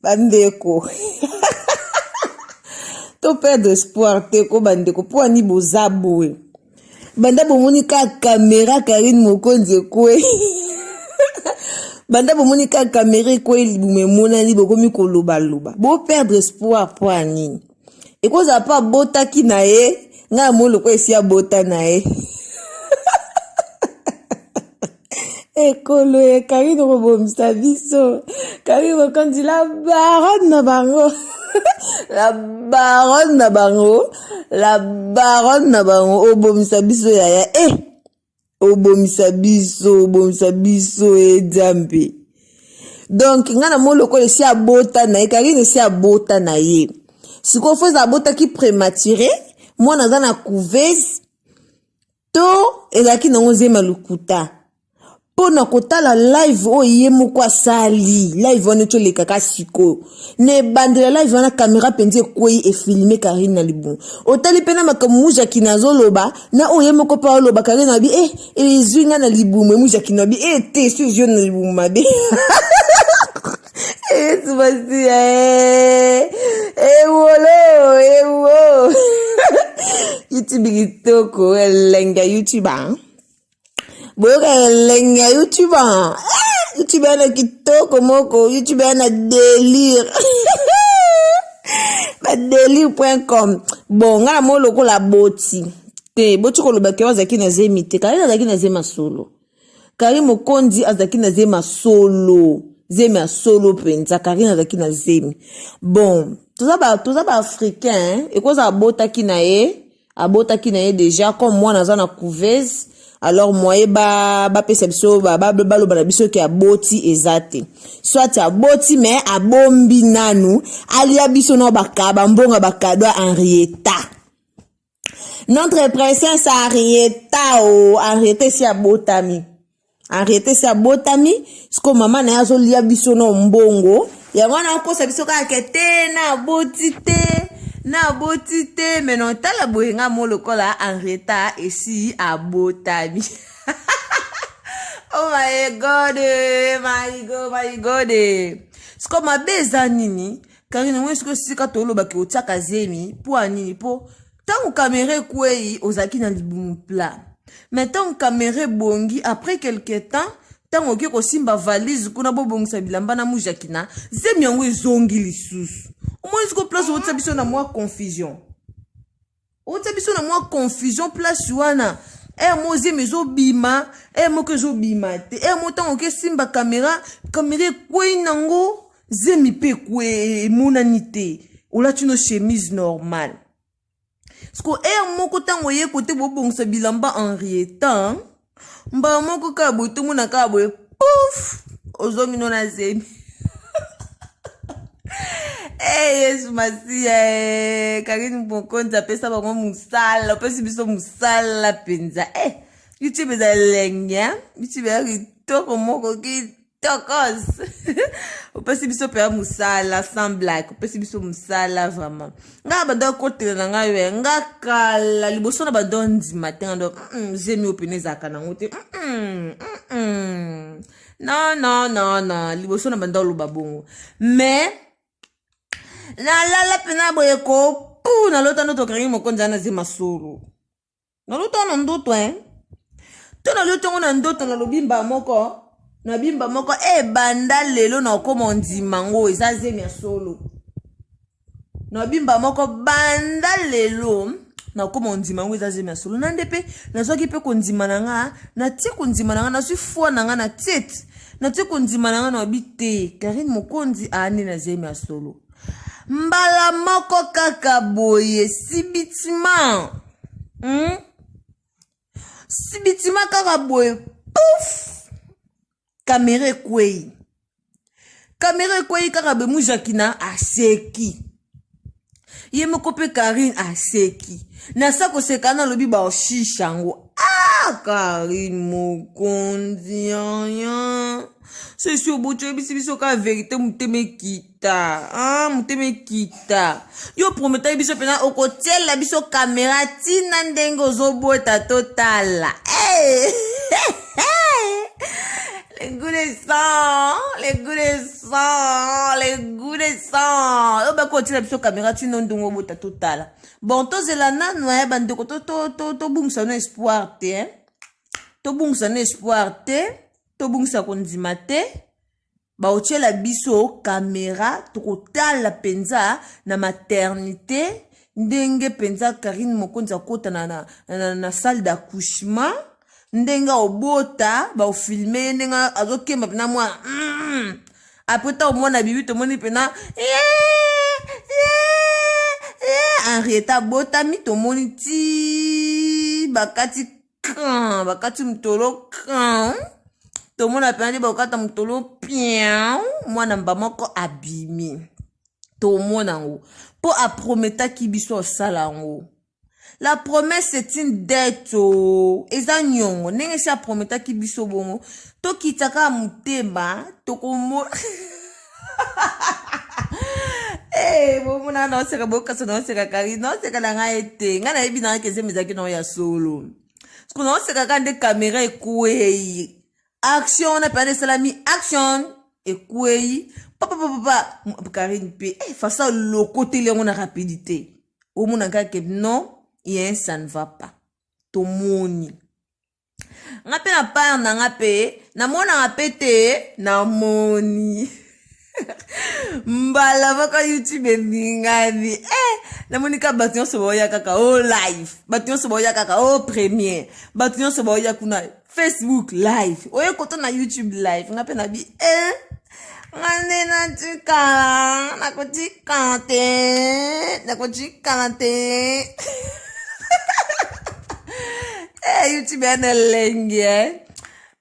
Bandeko to perdre espoir te ko bandeko mpo ani boza boye banda bomoni kaka kamera Karine Mokonzi ekwei banda bomoni kaka kamera ekwei libumu emonani bokomi kolobaloba bo perdre espoir mpo ya nini ekozala mpo abotaki na ye ngai amoni lokola esi abota na ye ekolo ya karine okobomisa biso karine mokonzi la baronne na bango la baronne na bango la baronne na bango obomisa biso yaya e eh! obomisa biso obomisa biso e eh, nzambe donc ngai namoni lokola esi abota na ye karine esi abota na ye sikoyo fo eza abotaki prématuré mwana aza na couveuse to ezalaki nango zemi ya lokuta mpo na kotala live oyo ye moko asali live wana eti olekaka sikoyo na ebandela live wana kamera mpenza ekwei efilme karine na libumu otali mpe na makambo mujakina azoloba na oyo ye moko mpe aoloba karine abi e eh, ezwi ngai na libumu emujakina abi e eh, te esi ezwi yo na libumu mabe Yesu Masiya eh. Ewolo ewo YouTube kitoko elengi ya YouTube ah. Boyoka elengi ya YouTube ah. Eh, YouTube yana kitoko moko YouTube yana délire badelire.com bon ngai namoni lokola boti te boti koloba ke azalaki na zemi te kali azalaki na zemi ya solo Karine Mokonzi azalaki na zemi ya solo zemi ya solo mpenza Karine azalaki na zemi bon toza ba toza ba africain ekozala abotaki na ye abotaki na ye deja comme mwana aza na couveuse alors moye bapesa ba biso baloba ba, ba na biso ke aboti eza te soit aboti mais abombi nanu alia biso nao bambongo bakado ya henrietta Notre princesse Henrietta o oh, Henrietta esi abotami. Henrietta esi abotami, siko mama na ye azolia biso na mbongo. Yango wana akosa biso kaka ke te na aboti te na aboti te me na otala boye nga mo lokola Henrietta esi abotami. oh my god, my god, my god. Siko mabe eza nini? Karine omoni sikoyo esika tolobaki otiaka zemi mpo ya nini mpo ntango kamera ekwei ozalaki na libumu plat mais ntango kamera ebongi après quelque temps ntango oke kosimba valise kuna bobongisa bilamba na mujakina zemi yango ezongi lisusu omoni sikoyo place otia biso na mwa confusion otia biso na mwa confusion place wana ere moko zemi ezobima ere moko ezobima te ere moko ntango okesimba kamera kamera ekwei nango zemi mpe ekwe emonani te olati no chemise normale siko ere moko ntango oye kote bobongisa bilamba henrietta mbala moko kaka boye tomona kaka boye pouf ozongi no na zemi Hey, eh, yesu masiya eh, karine mokonzi apesa bango mosala opesi biso mosala mpenza eh, youtube eza elengi youtube ya kitoko moko kitokos opesi biso mpenza mosala sans blague opesi biso mosala vraiment ngai banda kotela na ngai we nga kala liboso na banda ondima te nga ndo zemi oyo pene ezalaka nango te non non non non liboso na banda oloba bongo mais nalala mpena boye ko pu nalota ndoto okangi mokonzi ana zema solo nalota na ndoto hein to naloti yango na ndoto nalobi mba moko na bimba moko ebanda eh, lelo na okoma ondima ngo eza zemi ya solo na bimba moko banda lelo nakoma ondima yango eza zemi ya solo na nde mpe nazwaki mpe kondima na nga natie kondima na nga nazwi foi na nga na tiete natie kondima na nga na bi te karine mokonzi aande na zemi ya solo mbala moko kaka boye sibitima hmm? sibitima kaka boye pouf kamera ekwei kamera ekwei kaka boye mujakina aseki ye moko mpe karine aseki nasa koseka nalobi baoshisha yango ah karine mokonzi yaya sesi oboti oyebisi biso kaka verite motema ekita ah, motema ekita yo prometaki biso mpena okotiela biso kamera ntina ndenge ozobota totala hey! Le goût de sang, le goût de sang, le Le goût de sang oyo bakotiela biso kamera tino ndongo obota totala. Bon, tozela nanu eh, bandeko, tobungisa no espoir te eh. Tobungisa no espoir te, tobungisa kondima te. Baotiela biso kamera, tokotala mpenza na maternité ndenge mpenza Karine Mokonzi akota na salle d'accouchement, ndenge obota, baofilme ye ndenge azokemba mpena mwana. Après ta omona bibi, tomoni mpena Henriette abotami, tomoni ti bakati kan, bakati motolo kan, tomona mpena nde bakokata motolo pian, mwana mba moko abimi. Tomona yango mpo aprometaki biso asala yango. La promesse, c'est une dette. O eza niongo ndenge esi aprometaki biso bongo. Tokita kaka motema, tokomona. Hey, bomona naoseka, bokasa naoseka kari, naoseka na ngai ete ngai nayebi na ngai kezemi ezalaki nao ya solo. Siko naoseka kaka nde kamera ekwei, action wana mpenza esalami, action ekwei papapapapa. Karine mpe eh, façon alokoteli yango na rapidité, omona kaka non ye, ça ne va pas. Tomoni nga mpe na part na nga mpe namonaka mpe te, namoni mbala moko YouTube eningani eh, namoni kaka bato nyonso baoya kaka o live, bato nyonso baoya kaka o première, bato nyonso baoya kuna Facebook live, oye kota na YouTube live. Nga mpe nabi eh, nga nde natikala, nakotikala te, nakotikala te. Eh, YouTube ya na elengi eh.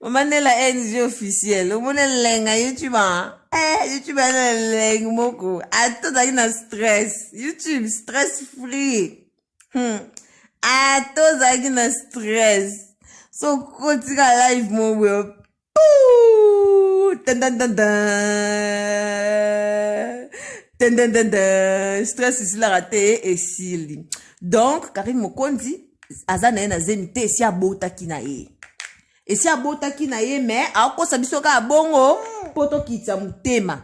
Mama Nela NG officiel, omoni elenga YouTube ah. Eh, YouTube ya na elengi moko, ata ozalaki na stress, YouTube stress free. Ata ozalaki na stress, so kotika live mo boye, tan tan tan tan stress esilaka te, esili. Donc Karine Mokonzi aza na ye na zemi te, esi abotaki na ye, esi abotaki na ye, mais akokosa biso kaka bongo mpo tokitisa motema.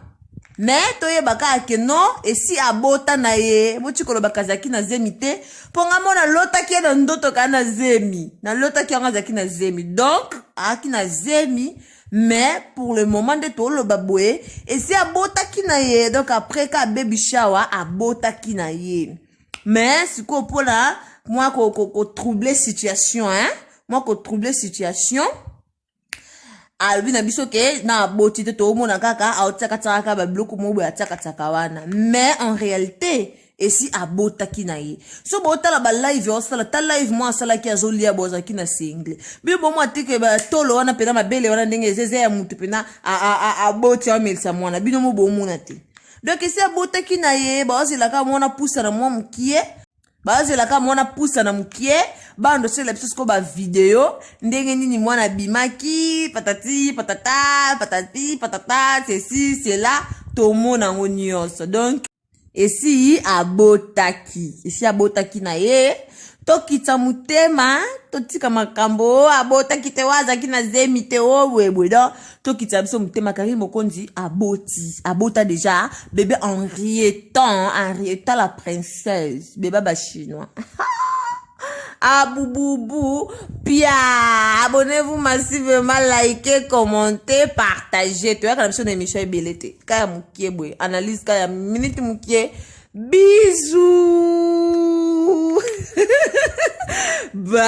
Mais toyeba kaka ke non, esi abota na ye. Boti kolobaka azalaki na zemi te, mpo nga mo nalotaki ye na ndoto kaka na zemi, nalotaki yango azalaki na zemi. Donc azalaki na zemi, mais pour le moment nde toloba boye, esi abotaki na ye. Donc après ka baby shower, abotaki na ye, mais sikoyo mpona mwa kotrouble situation hein? Mwa kotrouble situation, alobi na biso ke na aboti te. Toomona kaka aotiakatiaka kaka babiloko moko boye, atiakatiaka wana, mais en réalité esi abotaki na ye. So botala balive osala, ta live mwa asalaki, azolia bo azalaki na sengle bino bomo atike batolo wana mpena mabele wana ndenge eza, eza ya mutu mpena aboti, amelisa mwana, bino mo bomona te. Donc esi abotaki na ye, baozelaka mwana pusa na mwa mokie, bazelaka mwana pusa na mokie, bando osalela biso sikoyo bavideo ndenge nini mwana abimaki, patati patata, patati patata, ceci cela, tomona yango nyonso. Donc esi abotaki, esi abotaki na ye. Tokitisa motema, totika makambo abotaki te, oyo azalaki na zemi te, o bwebwe. Donc tokitisa biso motema. Karine Mokonzi aboti, abota déjà bébé Henrietta, Henrietta la princesse, bébé bachinois abububu pia. Abonnez-vous massivement, likez, commentez, partagez. Toyaka na biso na émission ebele te, ka ya mokie boye, analyse ka ya minute mokie. Bisous, bye.